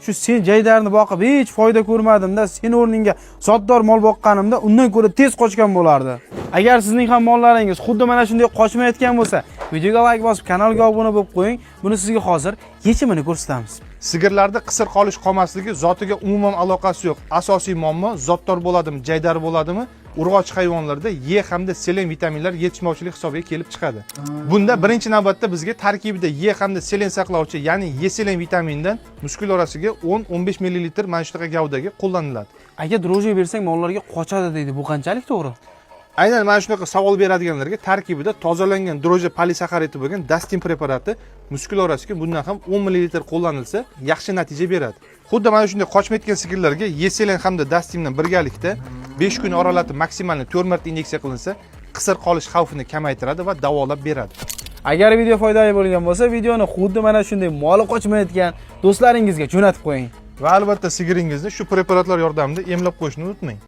Shu sen jaydarni boqib hech foyda ko'rmadim-da, sen o'rningga zotdor mol boqqanimda undan ko'ra tez qochgan bo'lardi. Agar sizning ham mollaringiz xuddi mana shunday qochmayotgan bo'lsa, videoga like bosib, kanalga obuna bo'lib qo'ying. Buni sizga hozir yechimini ko'rsatamiz. Sigirlarda qisir qolish qolmasligi zotiga umuman aloqasi yo'q. Asosiy muammo zotdor bo'ladimi, jaydar bo'ladimi? Urg'ochi hayvonlarda E hamda selen vitaminlar yetishmovchilik hisobiga kelib chiqadi. Bunda birinchi navbatda bizga tarkibida E hamda selen saqlovchi, ya'ni E selen vitaminidan muskul orasiga 10-15 ml mana shunaqa gavdaga qo'llaniladi. Aka, дрожжи bersang mollarga qochadi deydi. Bu qanchalik to'g'ri? Aynan mana shunaqa savol beradiganlarga tarkibida tozalangan дрожжи polisaxaridi bo'lgan Dastin preparati muskul orasiga bundan ham 10 ml qo'llanilsa, yaxshi natija beradi. Xuddi mana shunday qochmayotgan sigirlarga Yeselen hamda Dastin bilan birgalikda 5 kun oralatib maksimalni 4 marta inyeksiya qilinsa, qisir qolish xavfini kamaytiradi va davolab beradi. Agar video foydali bo'lgan bo'lsa, videoni xuddi mana shunday moli qochmayotgan do'stlaringizga jo'natib qo'ying. Va albatta sigiringizni shu preparatlar yordamida emlab qo'yishni unutmang.